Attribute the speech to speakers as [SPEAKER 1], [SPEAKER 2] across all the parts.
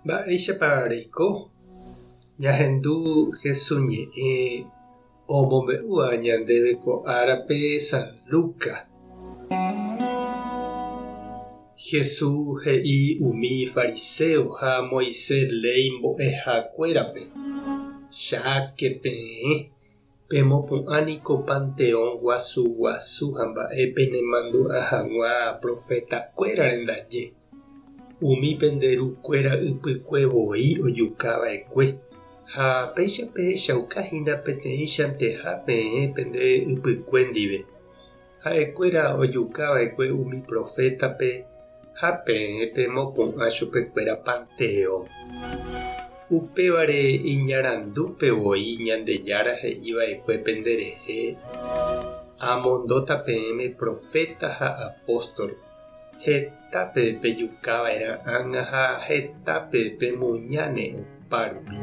[SPEAKER 1] Mba'éichapa reiko? Ñahendu Hesu ñe'ẽ omombe'úva ñandéve ko árape San Lucas. Hesu he'i umi fariseo ha Moisés léi mbo'ehakuérape, Cháke peẽ, Pemopu'ã niko panteón guasu guasu ha mba'e penemandu'a hag̃ua profetakuérare ndaje, umi pende ru kuéra ypykue voi ojuka va'ekue, ha péicha pehechauka hína peteĩchanteha peẽ pende ypykue ndive. Ha'ekuéra ojuka va'ekue umi profétape ha peẽ pemopu'ã chupekuéra panteón. Upévare iñarandúpe voi Ñandejára he'i va'ekue penderehe, Amondóta peẽme proféta ha apóstol, hetápe pejuka va'erã ág̃a ha hetápe pemuñáne opárupi.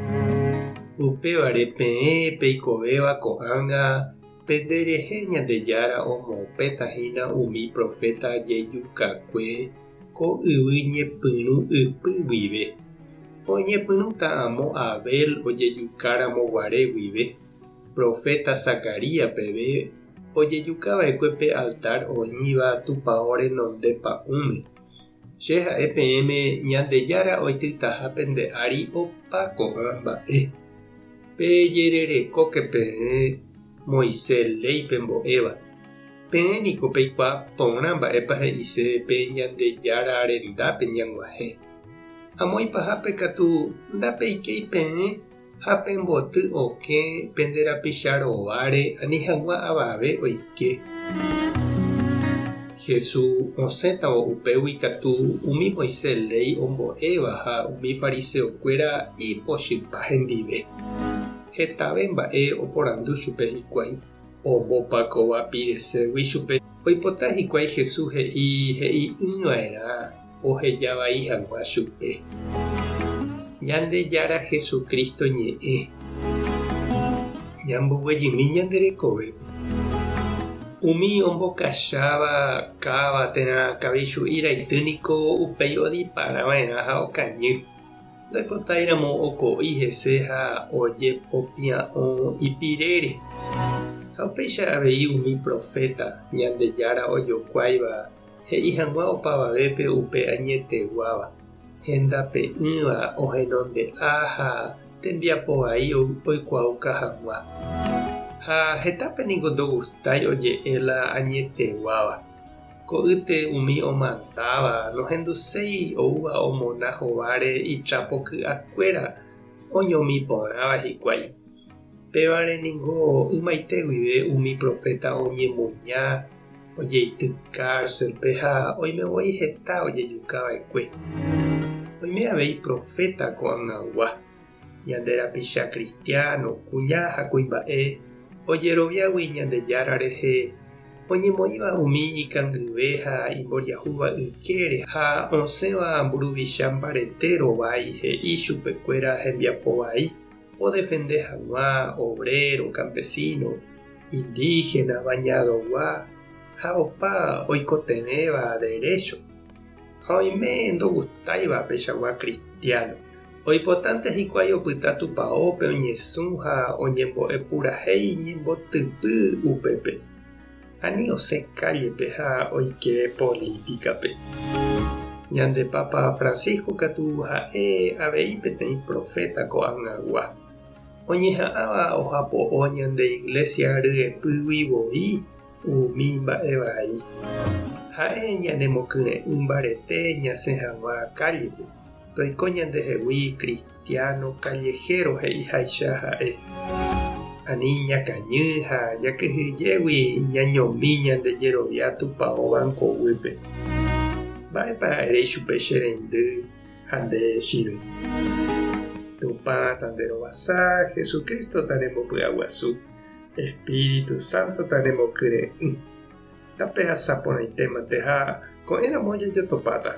[SPEAKER 1] Upévare peẽ peikovéva ko'ág̃a Pende rehe Ñandejára omopẽta hína umi proféta jejukakue ko yvy ñepyrũ ypy guive. Oñepyrũta amo Abel ojejuka ramo guare guive, proféta Zacarías peve ojejuka va'ekue pe altar oĩva tupao renonde pa'ũme. Che ha'e peẽme Ñandejára oitytaha pende ári opa ko'ã mba'e. Pejererekóke peẽ Moisés léi pembo'éva. Peẽ niko peikuaa porã mba'épa he'ise pe Ñandejára rendápe ñag̃uahẽ. Amo ipahápe katu ndapeikéi peẽ ha pemboty okẽ pende rapicha rováre ani hag̃ua avave oike. Jesús osẽtavo upégui katu umi Moisés léi ombo'éva ha umi fariseokuéra ipochypa hendive. Hetave mba'e oporandu chupe hikuái, ombopa kóva pireségui chupe. Oipota hikuái Jesús he'i he'i'ỹva'erã oheja vai hag̃ua chupe. Ñandejára Jesucristo ñe'ẽ. Ñamboguejymi ñande rekovépe. Umi ombokacháva káva térã kavichu'i raity niko upéi odipara va'erã ha okañy. Ndoipotáiramo oko'i hese ha ojepopia'õ ipirére. Ha upéicha avei umi proféta Ñandejára ojokuáiva he'i hag̃ua opavavépe upe añeteguáva, hendape'ỹva ohenonde'a ha tembiapo vai oikuaauka hag̃ua. Ha hetápe ningo ndogustái oje'e la añeteguáva. Ko'ýte umi omandáva nohenduséi oúva omona hováre itrápo ky'akuéra oñomi porãva hikuái. Pévare ningo ymaite guive umi proféta oñemuña ojeity kárselpe ha oime voi heta ojejuka va'ekue. Oime avei proféta ko'ag̃agua, ñande rapicha kristiáno, kuña ha kuimba'e ojeroviágui Ñandejára rehe, oñemoĩva umi ikangyve ha imboriahúva ykére ha osẽva mburuvicha mbarete rovái he'i chupekuéra hembiapo vai. Odefende hag̃ua obrero, campesino, indígena, bañadogua ha opa oikotevẽva derécho. Ha oime ndogustáiva peichagua cristiano. Oipotánte hikuái opyta tupaópe oñesũ ha oñembo'e purahéi ñembotypy upépe. Ani osẽ kállepe ha oike polítikape. Ñande Papa Francisco katu ha'e avei peteĩ proféta ko'ag̃agua, oñeha'ãva ohapo'o ñande Iglesia ryepýgui voi umi mba'e vai. Ha'e ñanemokyre'ỹ mbarete ñasẽ hag̃ua kállepe, toiko ñandehegui Cristiano callejero he'iháicha ha'e. Ani ñakañy ha jakyhyjégui ñañomi ñande jerovia tupao banco guýpe. Mba'épa ere ichupe che reindy ha nde chirũ? Tupã tanderovasa, Jesucristo tanembopy'aguasu, Espíritu Santo tanemokyre'ỹ. Tapehasa porãitémante ha ko'ẽramo jajotopáta.